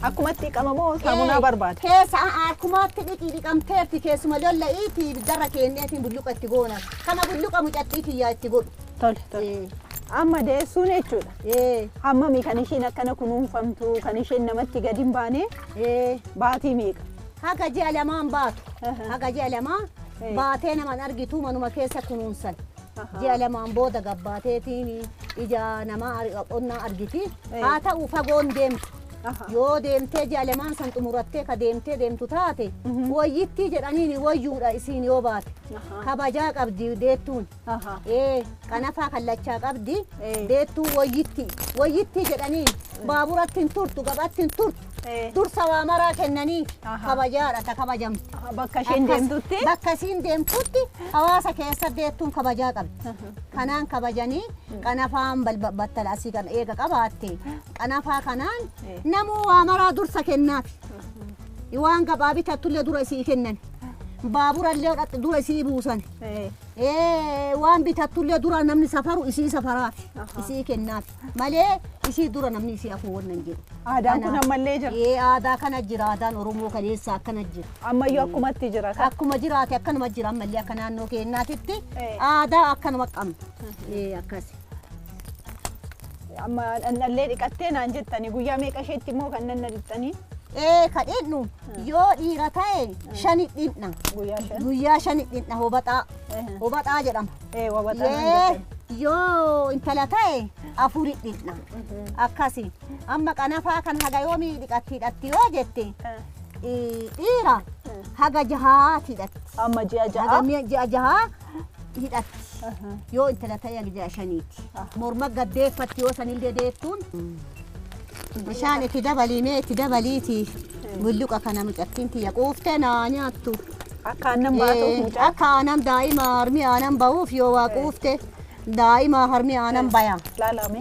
Akkumatti dhiqama moo saamunaa barbaada? Keessa akkumatti dhiqii dhiqamteerti keessuma lolla'iiti ibiddarra kenneetiin bulluqa itti goona. Kama bulluqa mucattii kiyyaa itti godhu. Tole tole. Amma deessuun jechuudha. Hammami kan isheen akkana kunuunfamtu kan isheen namatti gadi hin baane baatii meeqa? Haga ji'a lamaan baatu. Haga ji'a lamaa baatee naman argitu manuma keessa kunuunsan. Ji'a lamaan booda gabbaateetiin ija namaa qonnaa argiti. Haa ta'u fagoon deemtu. Yoo deemtee ji'a lamaan san xumurattee ka deemtee deemtu taate wayyittii jedhaniin wayyuudha isiin yoo baate. Kabajaa qabdi deettuun. Qanafaa kallachaa qabdi deettuu wayyittii. Wayyittii jedhaniin baaburatti hin turtu gabaatti hin turtu. Dursa waa maraa kennanii kabajaadha ta kabajamtu. Bakka isheen deemtutti? Bakka isiin deemtutti hawaasa keessa deettuun kabajaa qabdi. Kanaan kabajanii qanafaan battala asii kan eega qabaatte qanafaa kanaan namuu waa maraa dursa kennaaf. Waan gabaa bitattullee dura isii kennan. Baaburallee dura isii buusan. Waan bitattullee dura namni safaru isii safaraaf isii kennaaf malee isii dura namni isii afuu wannan jedhu. Aadaan kun ammallee jira. Aadaa kana jira aadaan Oromoo kaleessa akkana jira. Ammayyuu akkumatti jira. Akkuma jiraate akkanuma jira ammallee akka naannoo keenyaatitti aadaa akkanuma qabna. Akkas. Amma dhandhallee dhiqattee naan jettanii guyyaa meeqa isheetti immoo kan nanna dhiqxanii? Ka dhidhu yoo dhiira ta'e shani dhidhna. Guyyaa shani dhidhna hobaxaa. Hobaxaa jedhama. Yoo intala ta'e afuri dhidhna. Akkasi. Amma qanafaa kan haga yoomii dhiqatti hidhatti yoo jette dhiira haga jahaati hidhatti. Amma ji'a jahaa? Haga ji'a jahaa hidhatti. Yoo intala ta'e haga ji'a shaniiti. Morma gaddeeffatti yoo sanillee deettuun. Bishaan itti dabalii mee itti dabaliiti bulluqa kana mucattiin tiyya quuftee naa nyaattu. Akka aannan baatuuf mucaa? Akka aannan daa'ima harmi aannan bahuuf yoo waa quufte daa'ima harmi aannan baya. Laalame.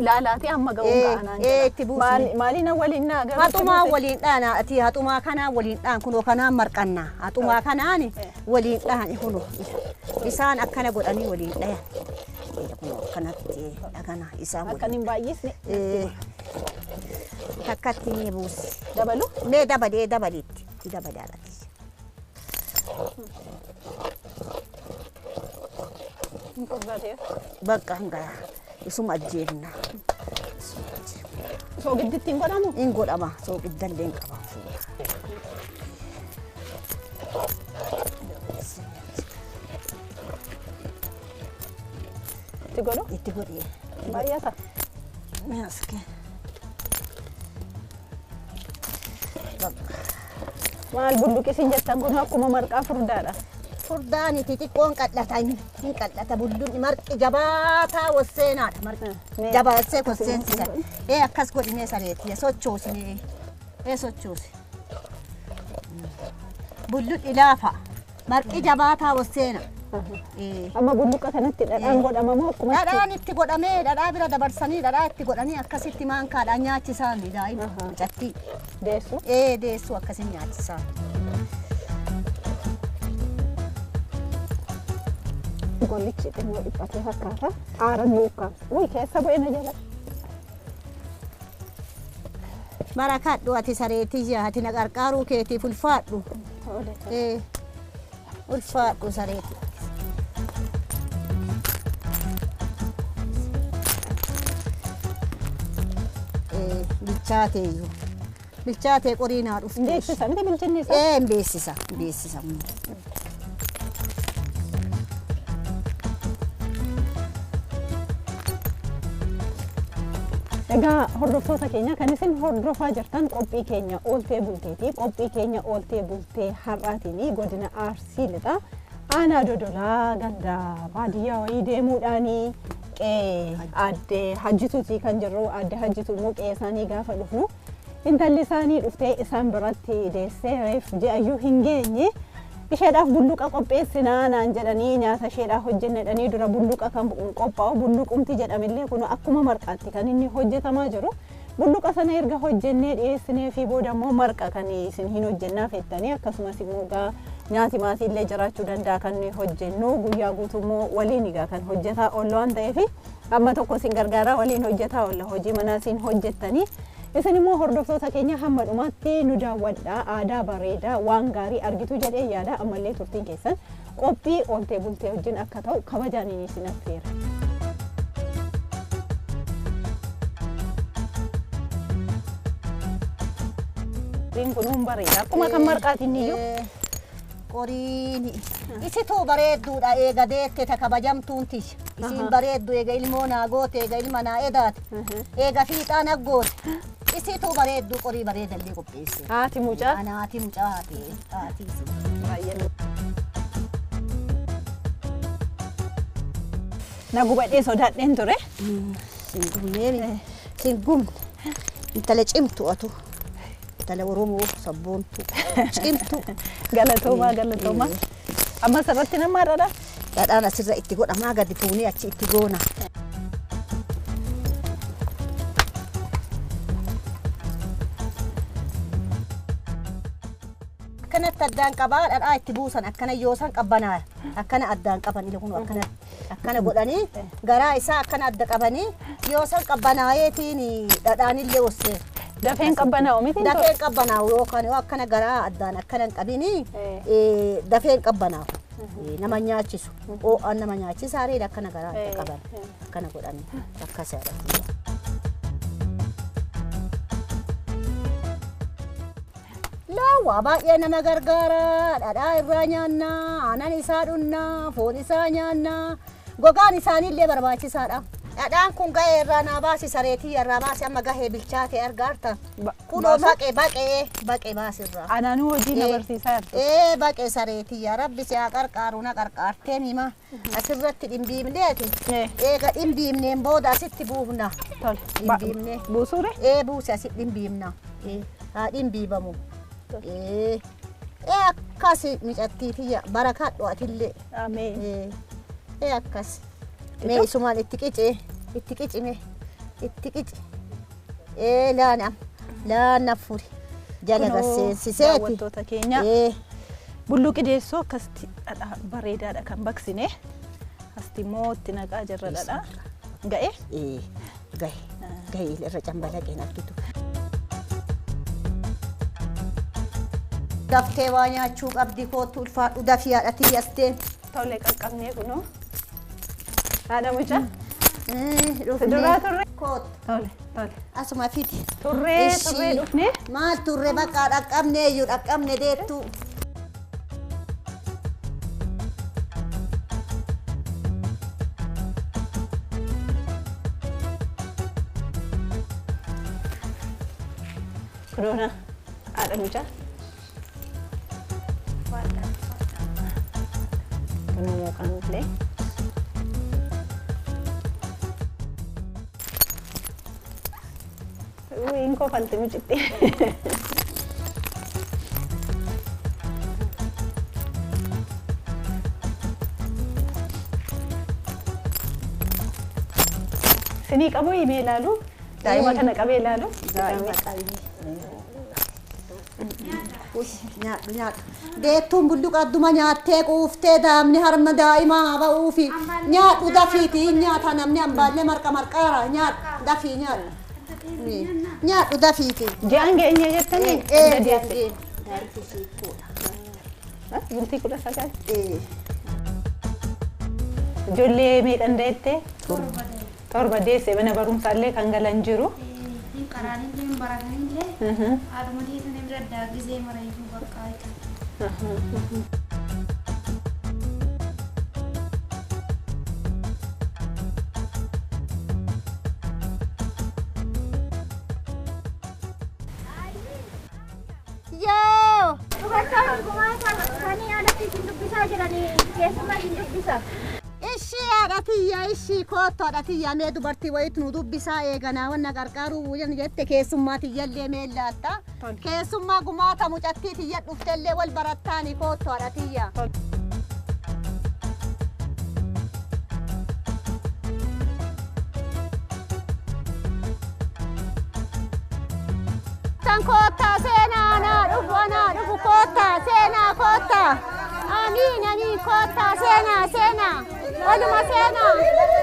Ilaalaati amma ga'uun ga'anaan jedha. Maaliin waliin naa gara? Haxumaa waliin dhaana ati haxumaa kanaa waliin dhaan kunoo kanaan marqanna haxumaa kanaan waliin dhaani kunoo isaan akkana godhanii waliin dhayan. Kunoo akkanatti dhagana isaan waliin. Akkan hin baay'isne. Takkatti mee buusi. Dabalu? Mee dabalee dabaliitti dabalaadhaati. Bakka hangaa. Isuma ajjeefna. Soogidditti hin godhamu? Hin godhama. Soogiddallee hin qaba. Itti godhu? Itti godhi. Baay'ata? Mi'aaske. Maal bulluqi isin jettan kun akkuma marqaa furdaadha. Furdaan itti xiqqoon qal'ata hin qal'ata bulluqni marqi jabaataa wasseenaadha marqi jabaatsee kosseensisan. Akkas godhinee sareetti sochoosinee sochoosi. Bulluqni laafa marqi jabaataa wasseena. Amma bulluqa kanatti dhadhaan godhama moo akkumatti? Dhadhaan itti godhamee dhadhaa bira dabarsanii dhadhaa itti godhanii akkasitti maankaadhaan nyaachisaan daa'ima mucattii. Deessu? Deessu akkasin nyaachisaan. Gollichi xinnoo dhiphatee fakkaata. Aara nu ukkaamsa. Uy keessa bu'e na jala. Barakadhu ati sareetii ati na qarqaaruu keetiif ulfaadhu. Ulfaadhu sareetii. Bilchaateeyyuu. Bilchaatee qorii naa dhufte. Beeksisa miti bilchinni isaa? Beeksisa beeksisa. Egaa hordoftoota keenya kan isin hordofaa jirtan qophii keenya ooltee bulteeti. Qophii keenya ooltee bultee har'aatiin godina Arsii lixaa aanaa Dodolaa ganda baadiyyaa wayii deemuudhaanii qe'ee aadde Hajjituuti kan jirru. Aadde Hajjituu immoo qe'ee isaanii gaafa dhufnu intalli isaanii dhuftee isaan biratti deessee reef ji'ayyuu hin geenye isheedhaaf bulluqa qopheessinaa naan jedhanii nyaata isheedhaaf hojjennedhanii dura bulluqa kan qophaa'u bulluqumti jedhamillee kun akkuma marqaatti kan inni hojjetamaa jiru. Bulluqa sana erga hojjennee dhiyeessinee fi booda immoo marqa kan isin hin hojjennaa fettanii akkasumas immoo egaa nyaati maatii illee jiraachuu danda'a kan nuyi hojjennu guyyaa guutuu immoo waliin egaa kan hojjetaa oollu waan ta'eef amma tokko isin gargaaraa waliin hojjetaa oolla hojii manaa isin hojjettanii isin immoo hordoftoota keenya hamma dhumaatti nu daawwadhaa aadaa bareedaa waan gaarii argitu jedhee yaada ammallee turtiin keessan qophii ooltee bultee wajjin akka ta'u kabajaan isin affeera. Qoriin kun bareeda. Akkuma kan marqaatiin iyyuu. Qoriin isituu bareedduudha eega deette ta kabajamtuun tiyya. Isiin bareeddu eega ilmoo naa goote eega ilma naa edaate eega fiixaa na goote. Isituu bareedduu qorii bareedallee qopheesse. Haati mucaa. Anaati mucaa haati haati isin. Baay'ee. Na gubadhee sodaadheen ture. Sin gubnee sin gubne intala cimtu atu. Intala Oromoo sabboontu cimtu. Galatoomaa galatoomaa. Amma asirratti nama dhadhaa. Dhadhaan asirra itti godhamaa gadi fuunee achi itti goona. Akkanatti addaan qabaa dhadhaa itti buusan akkana yoosan qabbanaa akkana addaan qaban ija kun akkana akkana godhanii garaa isaa akkana adda qabanii yoosan qabbanaayeetiin dhadhaanillee ossee. Dafeen qabbanaa'u miti? Dafeen qabbanaa'u yookaan yoo akkana garaa addaan akkana hin qabini dafeen qabbanaa'u. Nama nyaachisu. Ho'aan nama nyaachisa hariidha akkana garaa adda qaban. Akkana godhanii akkas jedhama. Laawwaa baay'ee nama gargaara. Dhadhaa irraa nyaannaa, aannan isaa dhunnaa, foon isaa nyaannaa. Gogaan isaaniillee barbaachisaadha. Dhadhaan kun gahee irraa naa baasi sareetii irraa baasi amma gahee bilchaate argaarta. Kunoo baqee baqee baqee baasirraa. Anaanuu hojii na barsiisaa jirtu. Ee baqee sareetii yaa rabbi si haa qarqaaru na qarqaartee mima. Asirratti dhimbiimneeti. Eega dhimbiimneen booda asitti buufna. Tole. Dhimbiimne. Buusuure? Ee buuse asitti dhimbiimna. Haa dhimbiibamu. Ee akkas micattii tiyya barakadhu atillee. Ameen. Ee akkas. Mee isumaan itti qicee. Itti qicime itti qici ee laana laana furi jala gasseessiseeti daawwattoota keenya bulluqi deessoo akkasitti dhadhaa bareedaadha kan baqsine asti immoo itti naqaa jirra dhadhaa ga'e gahe gahe irra cambalaqeen argitu. Daftee waa nyaachuu qabdi kootu ulfaadhu dafii haadhatii asteen. Tole qaqqabnee kunoo haadha mucaa. Duraa turre. Kootu. Tole tole. Asuma fidi. Turree turree dhufne. Maal turre bakka dhaqqabne iyyuu dhaqqabne deettu. Kunoona haadha mucaa. Kunoo mooqaan illee. Wiin kofalti mucitti. Sinii qabu himee ilaalu? Daa'ima kana qabee ilaalu? Daa'ima qabee. Nyaadhu nyaadhu. Deettuun bulluqa adduma nyaattee quuftee daa'imni harma daa'imaa ba'uufi nyaadhu dafiitii nyaata namni hambaallee marqa marqaara nyaadhu dafii nyaadhu. Nyaadhu dafiiti. Ji'aan geenye jettanii? Ee ji'aan geenye. Bultii 19. Ijoollee meeqan deette? Torba deesse mana barumsaallee kan galan jiru. Hin qaraanillee hin baratanillee haadhuma dhiisanii bira daaggisee marayyuu bakka jechuudha. Yoo! Dubartoonni gumaa isaanii alatti isin dubbisaa jiranii keessumaa isin dubbisa. Ishii haadha tiyya ishii koottu haadha tiyya mee dubartii wayitu nu dubbisaa eeganaa wanna qarqaaruu jette keessummaa tiyyallee mee laalta. Keessummaa gumaata mucattii tiyya dhuftellee wal barattaani koottu haadha tiyya. jirtan koottaa seenaa naa dhufu anaa dhufu koottaa seenaa koottaa. Amiin amiin koottaa seenaa seenaa oluma seenaa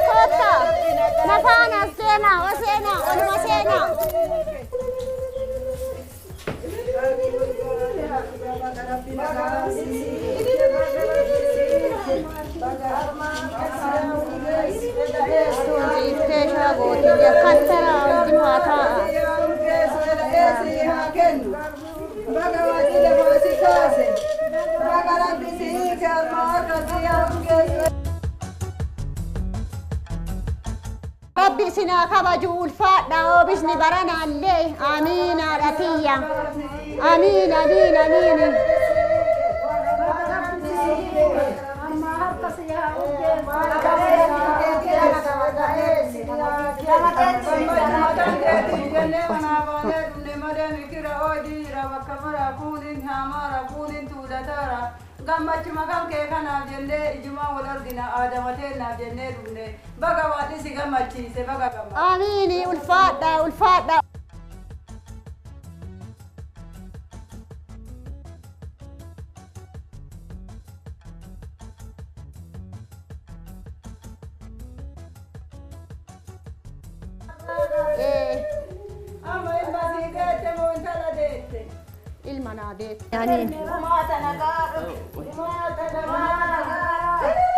koottaa nafaana seenaa o seenaa oluma seenaa. Rabbi isinaa kabaju ulfaadha oomishni baranaallee amiin haadha tiyya amiin amiin amiin. Gammachuma kan kee kanaaf jennee ijumaan wal argina aadamatee naaf jennee dhufne baga waaqni si gammachiise baga gammachiise. Amiini ulfaadha ulfaadha. Amma ilma sii deette moo intala deette? Ilma naa deette. Gumaata nagaa gumaata nagaa.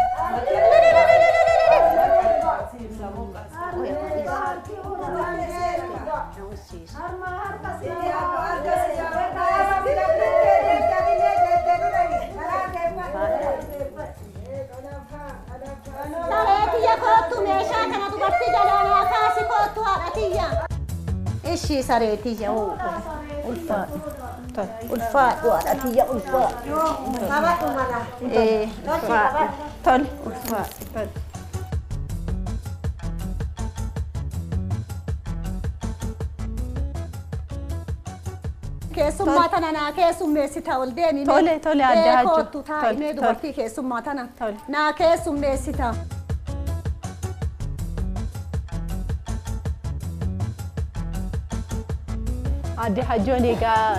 Saree tiyya koottu meeshaa kana dubartii jalaa naa kaasi koottu haadha tiyya. Ishii saree tiyya ulfaadhu. Ulfaadhu haadha tiyya ulfaadhu. Ulfaadhu. Tole. Ulfaadhu. Keessummaa tana naa keessummeessita ol deemi. Tole, tole, adda hajju. Koottu taa'i mee Tole, dubartii keessummaa tana. Tole. Naa keessummeessita. Adde Hajjoon egaa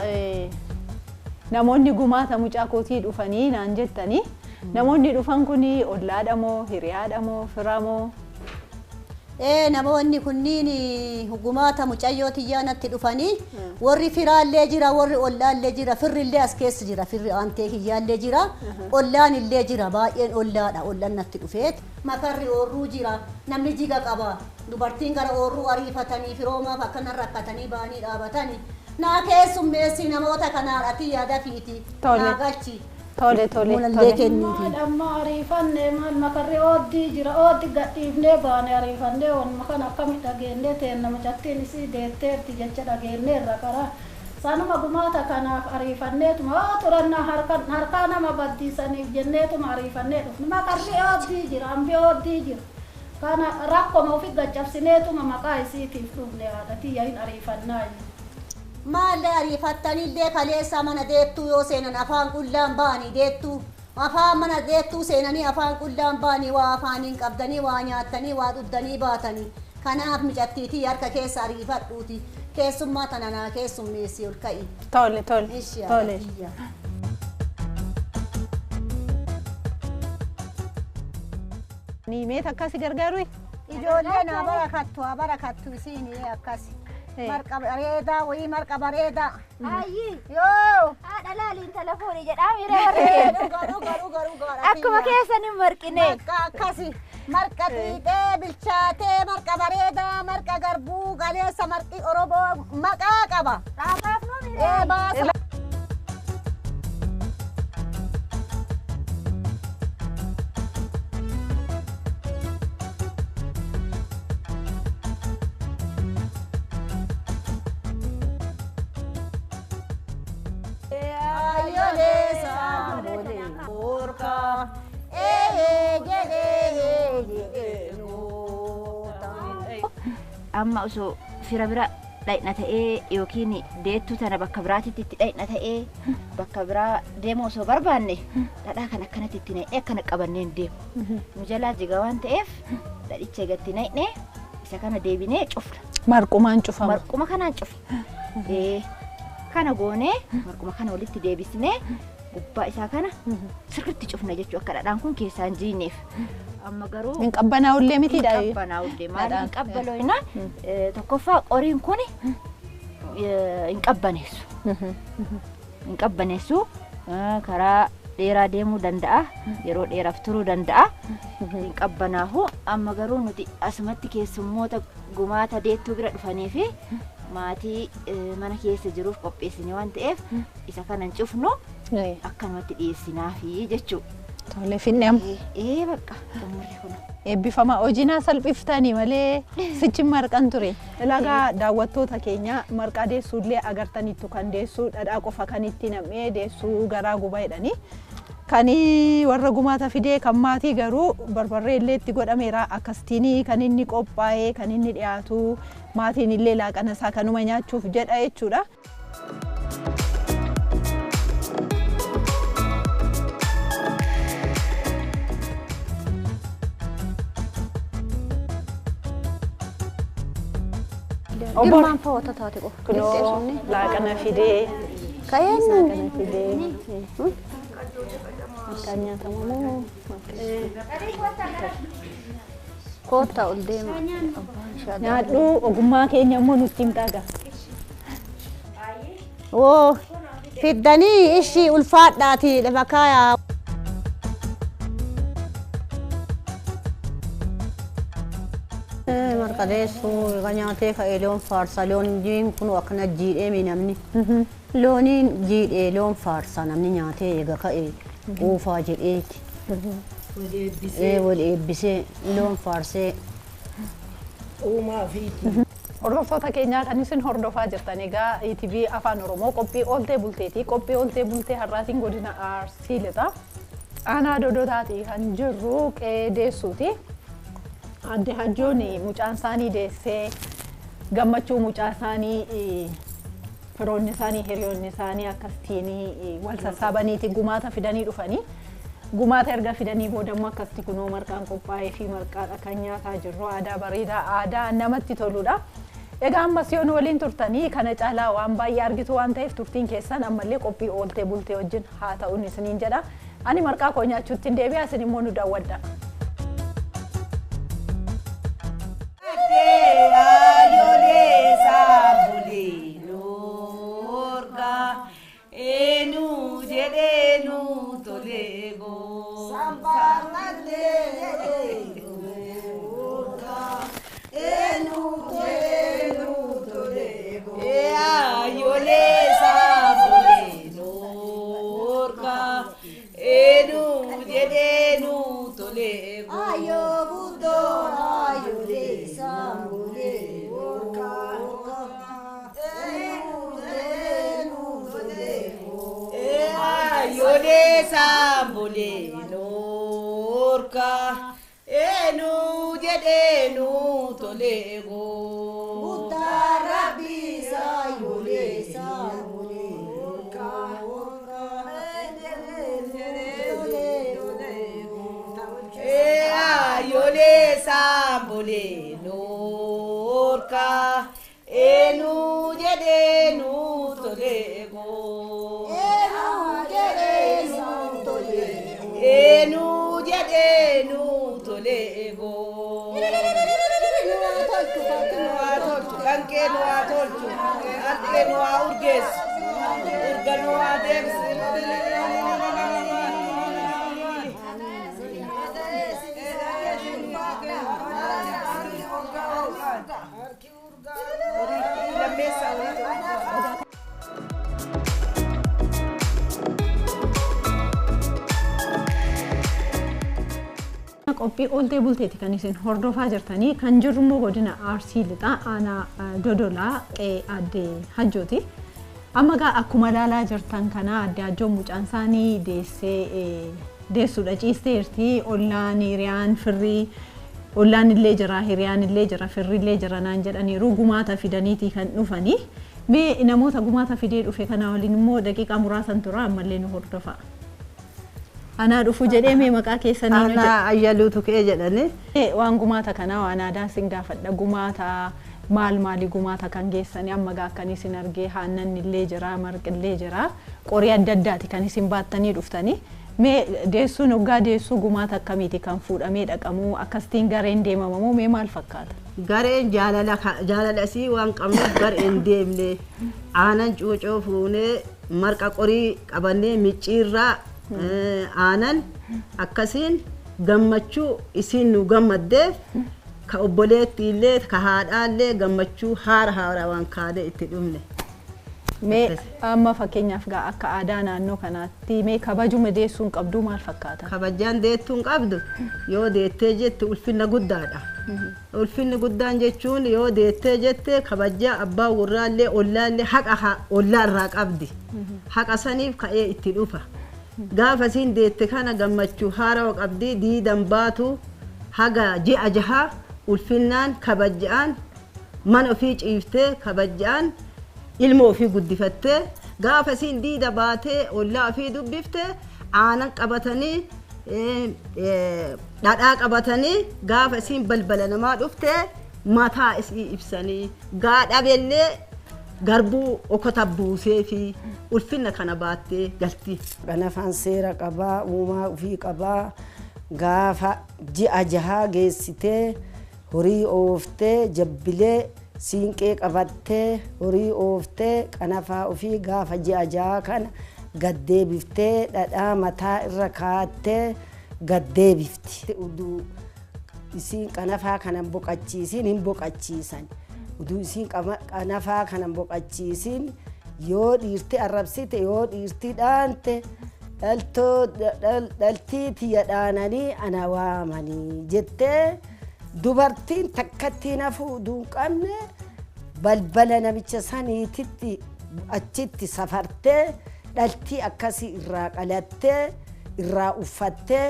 namoonni gumaata mucaa kootii dhufanii naan jettanii namoonni dhufan kun ollaadha moo hiriyaadha moo fira moo? Namoonni kunniin gumaata mucayyoo tiyyaa natti dhufanii warri firaallee jira warri ollaallee jira firrillee as keessa jira firri aantee kiyyaallee jira ollaan illee jira baay'een ollaadha ollaan natti dhufeet makarri oorruu jira namni jiga qaba dubartiin gara oorruu ariifatanii firoomaaf akkana rakkatanii ba'anii dhaabatanii naa keessummeessi namoota kanaadha tiyyaa dafiiti Tole. naa galchi Tole tole Mulallee tole. kenniifi. Maal amma ariifanne maal makarri ooddii jira ooddi gadhiifnee baane ariifannee wanuma kana akkami dhageennee teenna mucattiin isii deetteerti jecha dhageenneerra karaa sanuma gumaata kanaaf ariifanneetuma oo turannaa harkaa nama baddiisaniif jenneetuma ariifannee dhufne makarri ooddii jira hambi ooddii jira kana rakkoma ofi gaccabsineetuma maqaa isiitiif dhufne haadha tiyya hin ariifannaa. Maallee ariifattanillee kaleessa mana deettuu yoo seenan afaan qullaan ba'anii deettuu afaan mana deettuu seenanii afaan qullaan ba'anii waa afaaniin qabdanii waa nyaattanii waa dhuddanii baatanii kanaaf micattiitii harka keessa ariifadhuuti keessummaa tana naa keessummeessi ol ka'i. Tole tole. Ishii Tole. haadha tiyya. Ni meet akkasi gargaaru? Ijoollee naa barakattu haa barakattu isiin akkas. Marqa bareedaa wayii marqa bareedaa. Ayyi Yoo. haadha laaliin telefoonii jedhaa miira warri keenya. Dhuga dhuga dhuga dhuga. Akkuma keessan hin marqine. Marqa akkasi marqa xiixee bilchaatee marqa bareedaa marqa garbuu galeessa marqi Oromoo maqaa qaba. Raafaaf nuu miira. Ee baasa. Ayolee saamulee burqa ee jedhee jedhee nuuta. Amma osoo fira bira dhayna ta'ee yookiin deettuu tana bakka biraatitti itti dhayna ta'ee bakka biraa deemuu osoo barbaanne dhadhaa kan akkanatti itti naqnee akkana qabannee hin deemu. Nu jalaa jiga waan ta'eef dhadhicha gatti naqnee isa kana deebinee cufna. Marqumaan cufama. Marquma kanaan cufna. Akkana goonee marquma kana walitti deebisnee gubbaa isaa kana sirriitti cufna jechuu akka dhadhaan kun keessaa hin jiineef. Amma garuu Hin qabbanaa'ullee mitiidha. Hin qabbanaa'ullee maali hin qabbalooyna tokkoffaa qoriin kun hin qabbaneessu. Hin qabbaneessu karaa dheeraa deemuu danda'a yeroo dheeraaf turuu danda'a hin qabbanaahu. Amma garuu nuti asumatti keessummoota gumaata deettuu bira dhufanii fi maatii mana keessa jiruuf qopheessine waan ta'eef isa kana hin cufnu akkanumatti dhiyeessinaafi jechuudha. Tole finne amma. Ee bakka xumurri kun. Eebbifama hojiinaa salphiftanii malee sichi marqan ture. Ilagaa daawwattoota keenya marqaa deessuullee agartaniittu kan deessuu dhadhaa qofa kan itti nam'ee deessuu garaa gubaa jedhanii. Kan warra gumaata fidee kan maatii garuu barbarree illee itti godhameera akkasitiin kan inni qophaa'ee kan inni dhiyaatu maatiin illee laaqana isaa kanuma nyaachuuf jedha jechuudha. Girmaan fa'oota taate qofa. Kunoo laaqana fidee. Ka'eenyu. Laaqana fidee. Marqaan nyaatamu moo? Koottaa ol deema. Nyaadhu ogummaa keenya immoo nutti himtaa gaa. Oo fiddanii ishii ulfaadhaati lafa kaayaa. Marqa deessuu egaa nyaatee ka'ee loon faarsa loon jiin kun akkana jiidhee namni. Looniin jiidhee loon faarsa namni nyaatee eega ka'ee quufaa jedheeti. Wal eebbisee loon faarsee. Uumaa fiiti. Hordoftoota keenyaa kan isin hordofaa jirtan egaa ETV Afaan Oromoo qophii ooltee bulteeti. Qophii ooltee bultee har'aatiin godina Arsii lixa. Aanaa Dodolaatii kan jirru qe'ee deessuuti. Aadde Hajjoon mucaan isaanii deessee gammachuu mucaa isaanii firoonni isaanii hiriyoonni isaanii akkasitiin wal sassaabaniiti gumaata fidanii dhufanii. Gumaata erga fidanii booda immoo akkasitti kunoo marqaan qophaa'ee fi marqaadha kan nyaataa jirru aadaa bareedaa aadaa namatti toludha. Egaa ammas yoo nu waliin turtanii kana caalaa waan baay'ee argitu waan ta'eef turtiin keessan ammallee qophii ooltee bultee wajjin haa ta'uun isiniin jedha. Ani marqaa koo nyaachuutti hin deebi'a isin immoo nu daawwadha. Qophii ooltee bulteeti kan isin hordofaa jirtanii kan jirru immoo godina Arsii lixaa aanaa Dodolaa qe'ee Aadde Hajjooti. Amma egaa akkuma ilaalaa jirtan kana Aadde Hajjoon mucaan isaanii deessuudha ciisteerti. Ollaan hiriyaan firrii ollaan illee jira hiriyaan illee jira firri illee jira naan jedhaniiru gumaata fidaniiti kan dhufanii. Mee namoota gumaata fidee dhufe kana waliin immoo daqiiqaa muraasan tura ammallee nu hordofa. Anaa dhufu jedhee mee maqaa keessanii nu jedhe. Anaa ayyaluutu kee jedhani. Waan gumaata kanaa waan aadaa sin gaafadha. Gumaata maal maali gumaata kan geessanii amma gaa akkan isin argee aannan illee jira marqillee jira qorii adda addaati kan isin baattanii dhuftanii. Mee deessuun hoggaa deessuu gumaata akkamiiti kan fuudhamee dhaqamuu akkasitiin gareen deemamamuu mee maal fakkaata? Gareen jaalala isii waan qabnuuf gareen deemne aanan cuucoo fuunee marqa qorii qabannee micciirraa aanan akkasiin gammachuu isiin nu gammaddeef ka obboleetti illee ka haadhaallee gammachuu haara haara waan kaanee itti dhumne. Mee amma fakkeenyaaf gaa akka aadaa naannoo kanaatti mee kabajuma deessuun qabdu maal fakkaata? Kabajaan deettuun qabdu yoo deettee jette ulfinna guddaadha. Ulfinni guddaan jechuun yoo deettee jette kabajaa abbaa warraallee ollaallee haqa ollaarraa qabdi. Haqa saniif ka'ee itti dhufa. Gaafa isiin deette kana gammachuu haarawa qabdi diidan baatu haga ji'a jaha ulfinnaan kabajaan mana ofii ciiftee kabajaan ilma ofii guddifattee gaafa isiin diida baatee ollaa ofii dubbiftee aanan qabatanii dhadhaa qabatanii gaafa isiin balbala namaa dhuftee mataa isii ibsanii gaadhabellee garbuu okota buusee fi ulfinna kana baattee galti. Qanafaan seera qabaa uumaa ofii qabaa gaafa ji'a jahaa geessitee horii ooftee jabbilee siinqee qabattee horii ooftee qanafaa ofii gaafa ji'a jahaa kana gaddeebiftee dhadhaa mataa irra kaattee gaddeebifti. Uduu isiin qanafaa kana boqachiisin hin boqachiisan. Uduu isiin qanafaa kana boqachiisin yoo dhiirti arrabsite yoo dhiirti dhaante dhaltii tiyya dhaananii ana waamanii jettee dubartiin takkatti nafuu uduu hin qabne balbala namicha saniititti achitti safartee dhaltii akkasii irraa qalattee irraa uffattee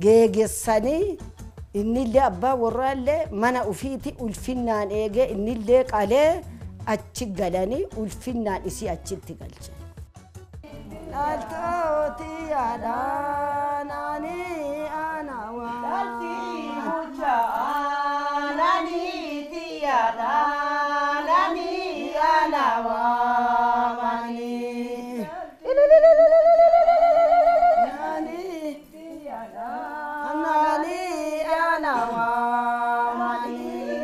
geegessanii innillee abbaa warraallee mana ufiiti ulfinnaan eegee innillee qalee achi galanii ulfinnaan isii achitti galchan. Dhaltooti yaadaananii anawaa. Dhaltii mucaa aananii yaadaananii anawaa manii. Nani anawaa manii.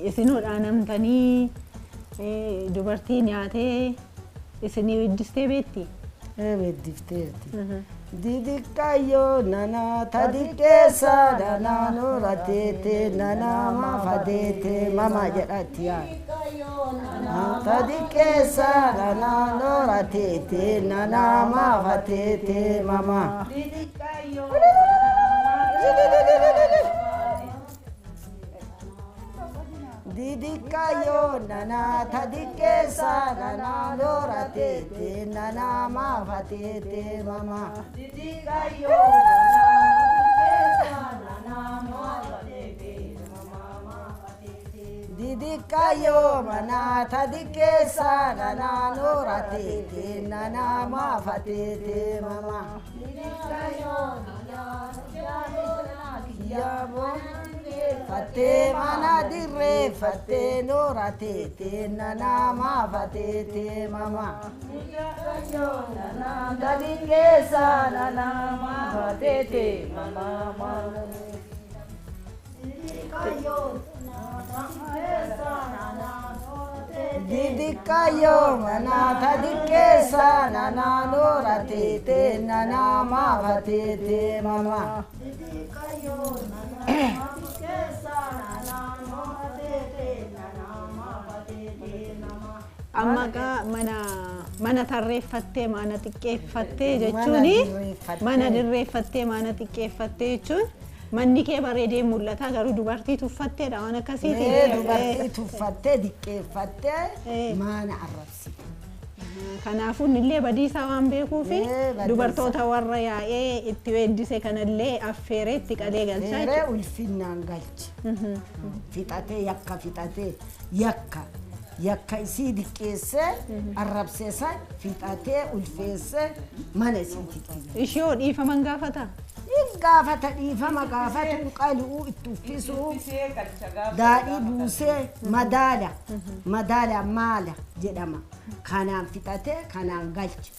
Isinuu dhaanamtanii dubartii nyaatee isinii weeddistee beekti? Weeddifteerti. Didiqqaayyoo nana tadiqqeessa nana noora teete nana maafa deete mama jedhatti yaada. Tadiqqeessa nana noora teete nana maafa teete mama. Didiqqaayyoo nana tadiqqeessa nana noora teete nana maafa teete mama. Didiqqaayyoo mana tadiqqeessa nana noora teete nana maafa teete mama. Fattee mana dirree fattee noora teete nana maafa teete mama. Tadiqqeessa nana maafa teete mama. Didiqqayyoo manaa ta diqqeessa nanaa noora teetee nanaa maafa teetee mama. Didiqqayyoo manaa diqqeessa nanaa noora teetee nanaa maafa teetee mama. Amma gaa mana tarreeffattee mana xiqqeeffattee jechuuni mana dirreeffattee mana xiqqeeffattee jechuun manni kee bareedee mul'ata garuu dubartii tuffatteedha waan akkasiiti. Dubartii tuffattee diqqeeffattee mana arrabsite. Kanaafuu innillee badiisaa waan beekuufi dubartoota warra yaa'ee itti weeddise kanallee affeeree itti qalee galchaa jechuudha. Ulfinnaan galche. Fixatee yakka fixatee yakka. Yakka isii diqqeessee arrabsee san fixatee ulfeessee mana isiitti. Ishee hoo dhiifaman gaafata? Gaafata dhiifama gaafatu qaluu itti uffisuu daadhii buusee madaala madaala maala jedhama. Kanaan fixatee kanaan galche.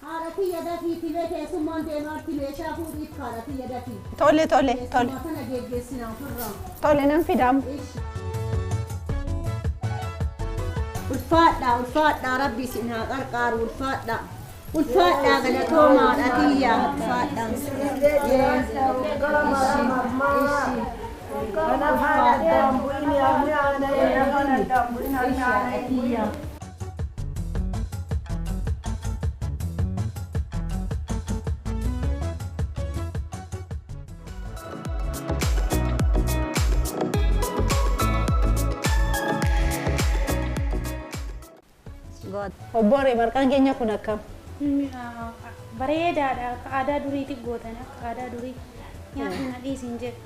Haadha kiyya dafii tilee keessummaan deemaatti meeshaa fuudhiif haadha kiyya dafii. Tole tole tole. Keessummaa kana geggeessinaa ofirraa. Tole nan fidamu. Ulfaadhaa ulfaadhaa rabbi isin haa qarqaaru ulfaadhaa. Ulfaadhaa galatoomaadha kiyya ulfaadhaa. Obboree marqaan keenya kun akkam? Bareedaadha. Akka aadaa duriitti gootan akka aadaa durii nyaatni na dhiisin jedhu.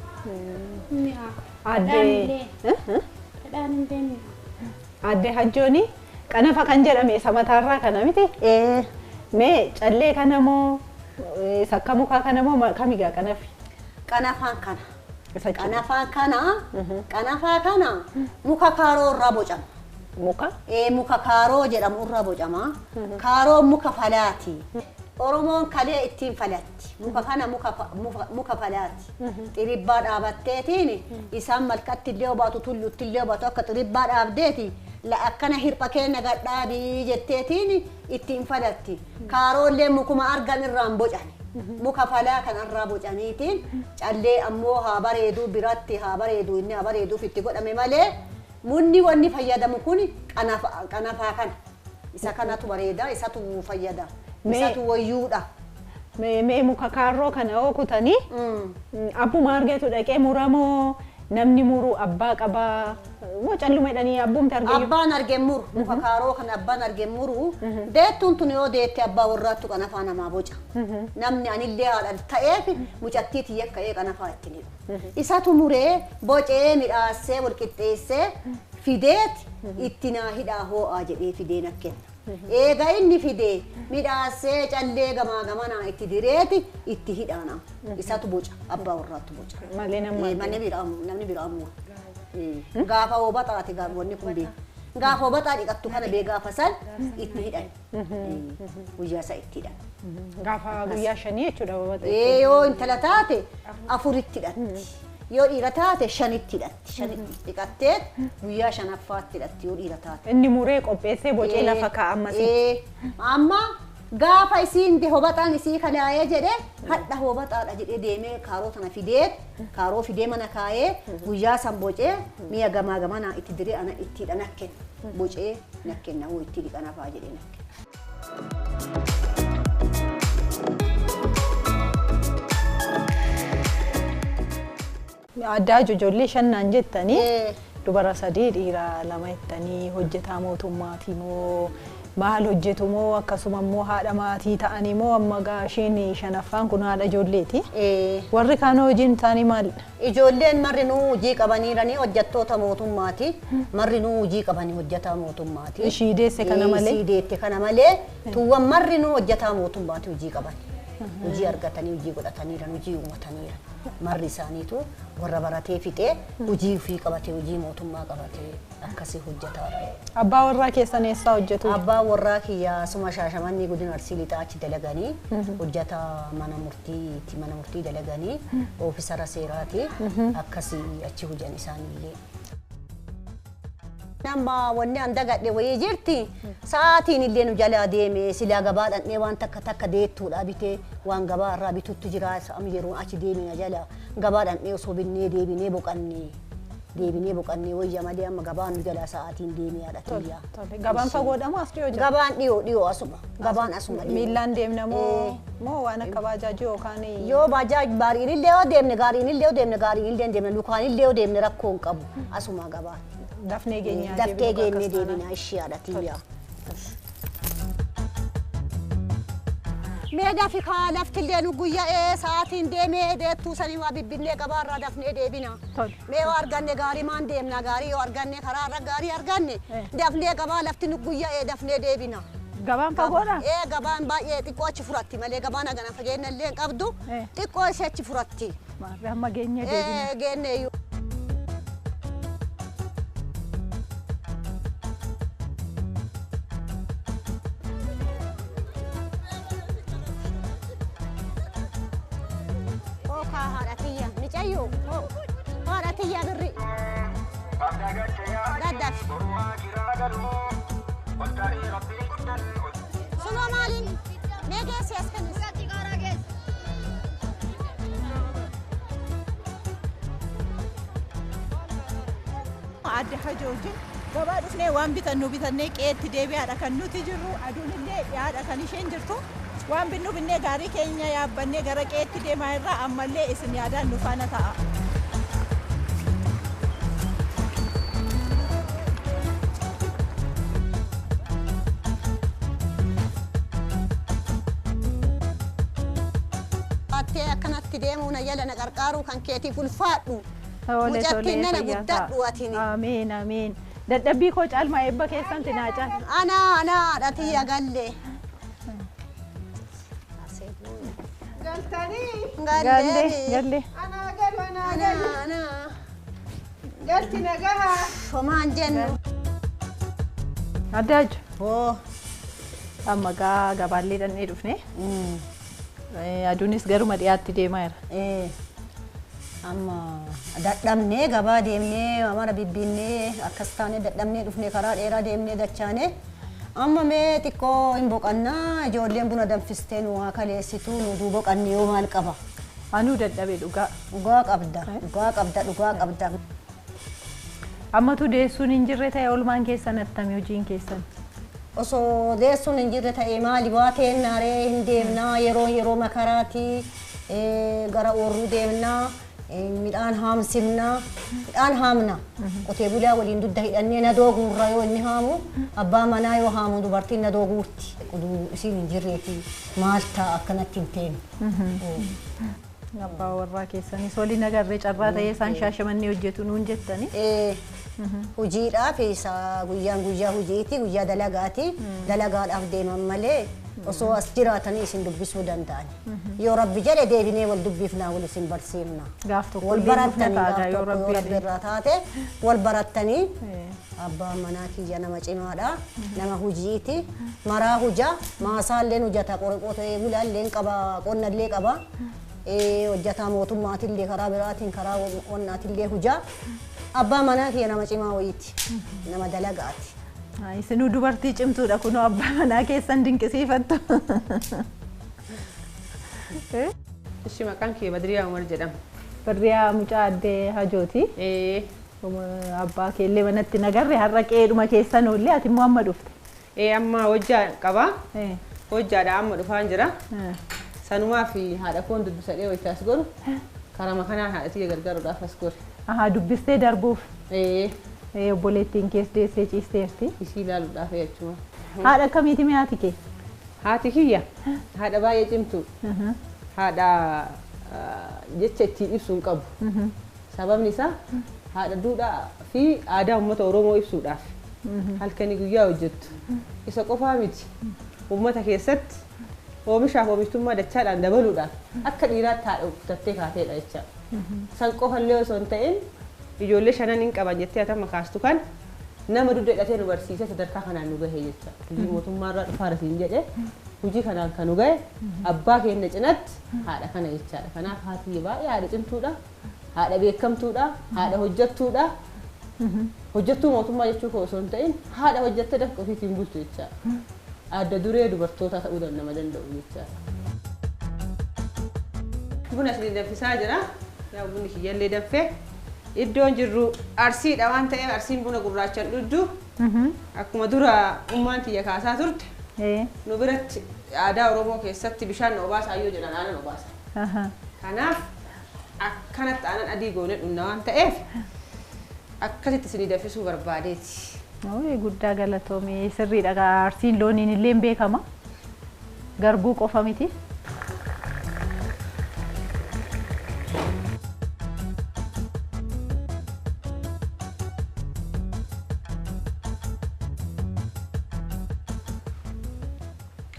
Mi'a. Dhadhaan illee mi'a. Aadde Hajjooni qanafa kan jedhame isa mataarraa kana miti? Mee callee kana moo sakka mukaa kana moo kamigaa qanafi? Qanafaan kana. Qanafaan kana qanafaa kana muka kaaroo irraa bocama. Muka? Muka kaaroo jedhamu irraa bocama. Kaaroon muka falaati. Oromoon kalee ittiin falatti. Muka kana muka falaati. Xiribbaa dhaabatteetiin isaan malkatti illee obaatu tulluutti illee obaatu akka xiribbaa dhaabdeeti akkana hirpha keenya gadhaabii jetteetiin ittiin falatti. Kaaroolee mukuma argan irraan bocan. Muka falaa kan irraa bocaniitiin callee ammoo haa bareeduu biratti haa bareeduu inni haa bareeduuf itti godhame malee munni wanni fayyadamu kun qanafaa kana. Isa kanatu bareeda, isatu fayyada. Isatu wayyuudha. Mee muka kaarroo kana hoo kutanii abbuma argatu dhaqee muramoo namni muru abbaa qabaa moo calluma jedhanii abbumti argayyuu? Abbaan argee muru muka kaaroo kana abbaan argee muru deettuun tun yoo deette abbaa warraattu qanafaa namaa boca. Namni anillee haadha ta'eef mucattii tiyya ka'ee qanafaa ittiin hidhu. Isatu muree bocee midhaassee walqixxeessee fideet itti naa hidhaa hoo'aa jedhee fidee na kenna. Eega inni fidee midhaassee callee gamaa gamanaa itti direeti itti hidhaana. Isatu boca abbaa warraattu boca. Malee namni biraa mura. Gaafa hoobaxaati wanni kun beeku. Gaafa hoobaxaa dhiqattu kana bee gaafa san itti hidhan. Guyyaa isaa itti hidhan. Gaafa guyyaa shanii jechuudha hoobaxaa. Yoo intala taate afuritti hidhatti. Yoo dhiira taate shanitti hidhatti. Shanitti dhiqattee guyyaa shanaffaatti hidhatti yoo dhiira taate. Inni muree qopheessee bocee lafa kaa'a ammas. Amma gaafa isiin hobaxaan isii kalaayee jedhee hadha hobaxaadha jedhee deemee kaaroo tana fidee kaaroo fidee mana kaayee guyyaa san bocee mi'a gamaa gamanaa itti diree ana itti hidha nakken bocee nakken hoo itti dhiqana fa'aa jedhee nakken. Addaa ijoollee shannaan jettanii dubara sadii dhiira lama jettanii hojjetaa mootummaati moo maal hojjetu moo akkasuma immoo haadha maatii ta'anii moo amma gaasheen shanaffaan kun haadha ijoolleeti. Warri kaan hojiin isaanii maalidha? Ijoolleen marrinuu hojii qabaniiranii hojjettoota mootummaati. Marrinuu hojii qabanii hojjetaa mootummaati. Ishii deesse kana malee? Ishii deette kana malee tuuwwan marrinuu hojjetaa mootummaati hojii qabani. Hojii argatanii hojii godhataniiran hojii uummataniiran. Marri isaaniitu warra baratee fixee hojii ofii qabatee hojii mootummaa qabatee akkasii hojjetaadha. Abbaa warraa keessan eessaa hojjetu? Abbaa warraa kiyya suma Shaashamannii godina Arsii Lixaa achi dalaganii hojjetaa mana murtiiti mana murtii dalaganii oofisara seeraati akkasii achi hojjan isaanillee. Nama wanni an dagadhe wayii jirti. Sa'aatiin illee nu jalaa deeme silaa gabaa dhaqnee waan takka takka deettuudha bitee waan gabaa irraa bitutti jira amma yeroo achi deemina jala gabaa dhaqnee osoo binnee deebinee boqannee deebinee boqannee wayya malee amma gabaan nu jalaa sa'aatiin deemee haadha tiyya. Gabaan fagoodha moo as dhiyoo jira? Gabaan dhiyoo dhiyoo asuma gabaan asuma dhiyoo. Miillaan deemna moo moo waan akka baajaajii yookaan Yoo baajaaj gaariin illee yoo deemne gaariin illee yoo deemne gaariin illee deemne lukaan illee yoo deemne rakkoo hin qabu asuma gabaan. Dafnee geenyaa Daftee geennee deebina ishee haadha tiyya. Mee dafi kaa lafti illee nu guyya'ee sa'aatiin deemee deettuu sanii waa bibbinnee gabaarraa dafnee deebina. Mee yoo arganne gaarii maan deemna gaarii yoo arganne karaarra gaarii arganne dafnee gabaa lafti nu guyya'ee dafnee deebina. Gabaan fagoodha? Ee gabaan baay'ee xiqqoo achi furatti malee gabaan hagana fageenya illee hin qabdu xiqqoo ishee achi furatti. Maarree amma geenyee deebina. Ee geenne iyyuu. Haadha tiyya micayyoo haadha tiyya birri daddafi sunoo maaliin mee geessi as kennis Adda Hajoo wajjin gabaa dhufnee waan bitannu bitannee qe'eetti deebi'aadha kan nuti jirru aduun illee dhiyaadha kan isheen jirtu. Waan binnu binnee gaarii keenya yaabbannee gara qe'eetti deemaa irraa ammallee isin yaadaan nu faana ta'a. Baattee akkanatti deemuu na jala na qarqaaruu kan keetiif ulfaadhu. Mucattiin nana guddadhu atini. Ameen ameen. Dadhabbii koo caalmaa eebba keessanti naa caala. Anaa anaa haadha tiyya galle. Galtanii. Galle galle. Anaa galu anaa galu. Anaa. Galti nagahaa. Homaan jennu. Addaaju. Hoo. Amma gaa gabaallee dhannee dhufne. Aduunis garuma dhiyaatti deemaa jira. Amma dadhabnee gabaa deemnee mara bibbinnee akkas taanee dadhabnee dhufnee karaa dheeraa deemnee dachaanee. Amma mee xiqqoo hin boqannaa ijoolleen buna danfistee nu haa kaleessitu nu duu boqanne yoo maal qaba. Anuu dadhabe dhugaa. Dhugaa qabda dhugaa qabda dhugaa qabda. Ammatu deessuun hin jirre ta'e oolmaan keessan attami hojiin keessan? Osoo deessuun hin jirre ta'e maali baateen naaree hin deemnaa yeroo yeroo makaraati gara oorruu deemnaa midhaan haamsimnaa midhaan haamna qotee bulaa waliin dugda hidhannee nadoo guurra yoo inni haamu abbaa manaa yoo haamu dubartiin nadoo guurti oduu isiin hin jirreeti maal ta'a akkanatti hin teenu. Abbaa warraa keessanis waliin agarree carraa ta'ee isaan shaashamannee hojjetu nuun jettani. Hojiidhaaf isa guyyaan guyyaa hojiiti guyyaa dalagaati dalagaadhaaf deeman malee osoo as jiraatanii isin dubbisuu danda'an. Yoo rabbi jedhe deebinee wal dubbifnaa wal isin barsiifna. Gaaf tokko Wal barattanii gaaf tokko yoo rabbi irraa taate wal barattanii abbaan manaa kiyya nama cimaadha nama hojiiti maraa huja maasaalleen hojjata qotee bulaalleen qaba qonnallee qaba. Hojjataa mootummaatillee karaa biraatiin karaa qonnaatillee huja abbaa manaa kiyya nama cimaa wayiiti nama dalagaati. Isinuu dubartii cimtuudha kunoo abbaa manaa keessan dinqisiifattu. Ishi maqaan kee Badriyaa Umar jedhama. Badriyaa mucaa addee Hajooti. Abbaa keellee manatti nagarre har'a qe'eedhuma keessan oollee ati immoo amma dhufte. Amma hojjaa qaba. Hojjaadha amma dhufaan jira. Sanumaa fi haadha koon dubbisadhee wayita as goru karama kanaan haadha tiyya gargaaruudhaaf as gore. Ahaa dubbistee darbuuf. Obboleettiin kees deessee ciisteerti. Ishii ilaaluudhaaf jechuudha. Haadha akkamiiti mee haati kee? Haati kiyya haadha baay'ee cimtuu. Haadha jecha ittiin ibsu hin qabu. Sababni isaa haadha duudhaa fi aadaa uummata Oromoo ibsuudhaaf halkanii guyyaa hojjettu. Isa qofaa miti uummata keessatti oomishaaf oomishtummaa dachaadhaan dabaluudhaaf akka dhiiraatti haadha kutattee kaateedha jecha. San qofallee osoo hin ta'in ijoollee shanan hin qaban jettee atama kaastu kan nama dugda hidhatee nu barsiisee sadarkaa kanaan nu gahe jecha. Hojii mootummaarraa dhufaara siin jedhe hojii kanaan kan nu gahe abbaa keenya cinatti haadha kana jechaadha. Kanaaf haati baay'ee haadha cimtuudha, haadha beekamtuudha, haadha hojjettuudha. Hojjettuu mootummaa jechuu koo osoo hin ta'in haadha hojjettee dafqa ofiitiin bultu jechaadha. Adda duree dubartootaa ta'uu nama danda'u jechaadha. Buna isin danfisaa jira. Yaa bunni kiyyallee danfee. Iddoon jirru Arsiidha waan ta'eef Arsiin buna gurraachaan dhugdu. Akkuma dura ummaan tiyya kaasaa turte. Nu biratti aadaa Oromoo keessatti bishaan nu obaasaa yoo jedhan aannan obaasa. Kanaaf akkanatti aannan adii goonee dhugna waan ta'eef akkasitti isinii danfisuu barbaadeeti. Guddaa galatoomee sirriidha. Arsiin looniin illee beekama. Garbuu qofa miti.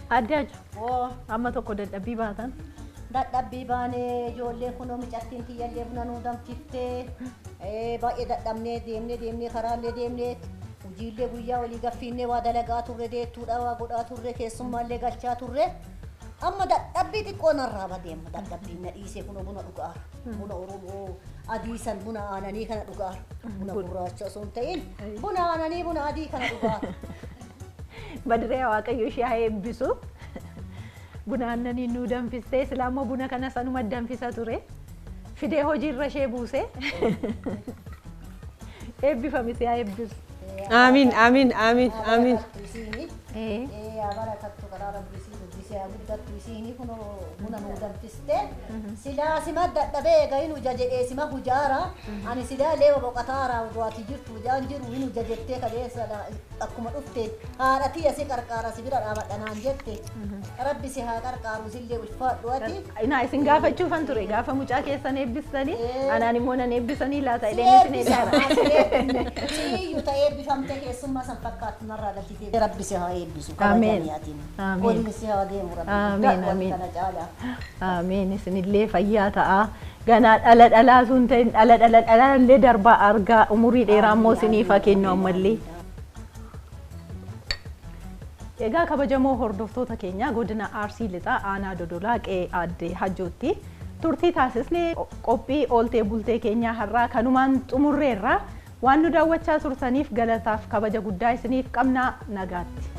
Adde Hajo, amma tokko dadhabbii baatan. Dadhabbii baanee ijoolleen kunoo micattiin tiyyallee buna nuu danfiftee baay'ee dadhabnee deemnee deemnee karaallee deemnee hojiillee guyyaa walii gaffiinnee waa dalagaa turre deettuudha waa godhaa turre keessummaallee galchaa turre amma dadhabbii xiqqoo narraa badeemma dadhabbiin na dhiisee kunoo buna dhugaara buna Oromoo adii san buna aananii kana dhugaara buna gurraacha osoo hin ta'in buna aananii buna adii kana dhugaara. Badiree Waaqayyo ishee haa eebbisu. Buna aannanii nuu danfistee silaa immoo buna kana sanuma danfisa ture. Fidee hojiirra ishee buuse. Eebbifame si haa eebbisu. Amiin amiin amiin amiin. Barakattu karaa rabbi isii guddisee haa guddattu isiini kunoo buna nuu danfistee silaa sima dadhabee egaa hin huja jedhee sima hujaara ani silaa leeba boqotaara waati jirtu hujaan jiru hin huja jettee kaleessa akkuma dhufte haadha tiyya si qarqaara si bira dhaabadha naan jette rabbi si haa qarqaaru sillee ulfaadhu ati. Naa isin gaafachuufan ture gaafa mucaa keessan eebbistanii anaan immoo nan eebbisanii laata jedheen isin eeggaara. Siyyuu ta'ee eebbifamtee keessummaa san fakkaattu narraa galchitee rabbi si haa eebbisu. Ameen. Waliin si haa deemu rabbi. Ameen ameen. Kana caalaa. Ameen isinillee fayyaa ta'a. Ganaa dhala dhalaa sun ta'in dhala dhala dhalaallee darbaa argaa umurii dheeraa immoo isiniif haa kennu ammallee. Egaa kabajamoo hordoftoota keenya godina Arsii Lixaa aanaa Dodolaa qe'ee Aadde Hajjootti turtii taasisnee qophii ooltee bultee keenyaa har'aa kanumaan xumurreerra waan nu daawwachaa turtaniif galataaf kabaja guddaa isiniif qabna nagaatti.